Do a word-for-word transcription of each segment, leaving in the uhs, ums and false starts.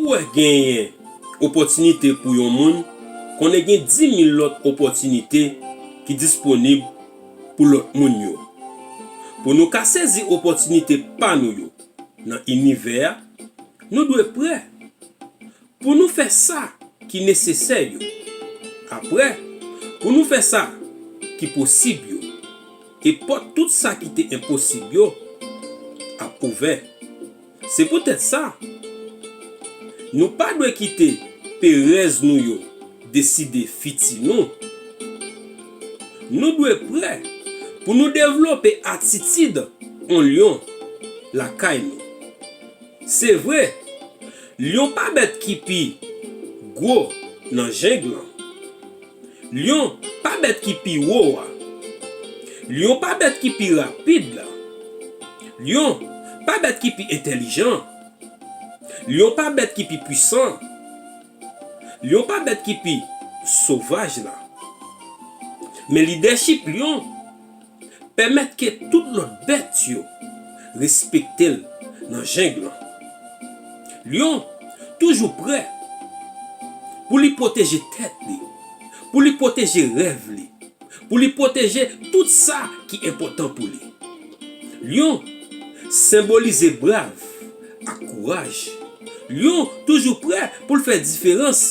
Pou w genyen opòtinite pou yon moun, konnen gen dimil lòt opòtinite ki disponib pou lòt moun yo. Pou nou ka sezi opòtinite pa nou yo nan inivè a, nou dwe prè pou nou fè sa ki nesesè yo. Apre, pou nou fè sa ki posib yo. E pòt tout sa ki te enposib yo ap ouvè. Se poutèt sa, nou pa dwe kite perèz nou yo deside fiti nou. Nou dwe prè pou nou devlope atitid yon lyon lakay nou. Se vre, lyon pa bèt ki pi gwo nan jeng lan. Lyon pa bèt ki pi wo a. Lyon pa bèt ki pi rapid la. Lyon pa bèt ki pi entèlijan. Lyon pa bèt ki pi pwisan. Lyon pa bèt ki pi sovaj la. Men lidèchip lyon pèmèt ke tout lòt bèt yo respekte l nan jeng lan. Lyon toujou prè pou li pwoteje tèt li, pou li pwoteje rèv li, pou li pwoteje tout sa ki enpòtan pou li. Lyon senbolize brav ak kouraj. Lyon toujou prè pou l fè diferans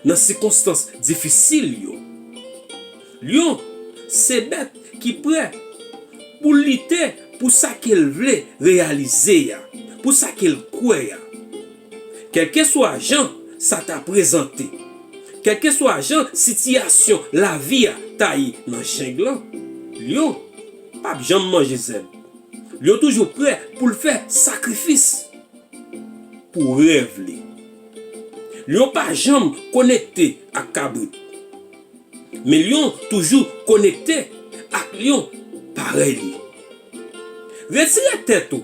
nan sikonstans difisil yo. Lyon se bèt ki prè pou lite pou sa ke l vle reyalize a, pou sa ke l kwè a. Kèlkeswa jan sa ta prezante, kèlkeswa jan sitiyasyon lavi a ta ye nan jeng lan, lyon p ap janm manje zèb. Lyon toujou prè pou l fè sakrifis pou rèv li. Lyon pa janm konekte ak kabrit. Men lyon toujou konekte ak lyon parèy li. Retire tèt ou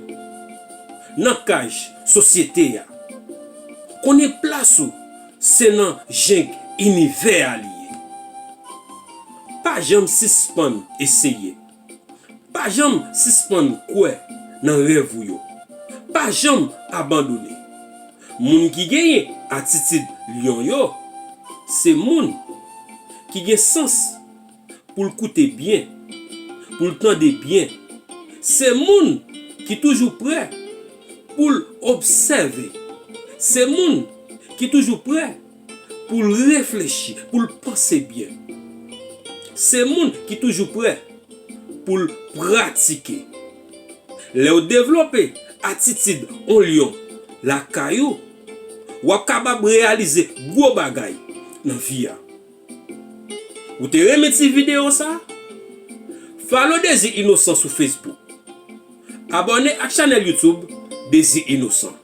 nan kaj sosyete a. Konnen plas ou se nan jeng inivè a li ye. Pa janm sispann eseye. Pa janm sispann kwè nan rèv ou yo. Pa janm abandone. Moun ki genyen atitid lyon yo, se moun ki gen sans pou l koute byen, pou l tande byen. Se moun ki toujou prè pou l obsève. Se moun ki toujou prè pou l reflechi, pou l panse byen. Se moun ki toujou prè pou l pratike. Lè w devlope atitid yon lyon lakay ou, w ap kapab reyalize gwo bagay nan vi a. Ou te renmen ti videyo sa? Follow Dezi Inosan sou Facebook. Abòne ak chanèl YouTube Dezi Inosan.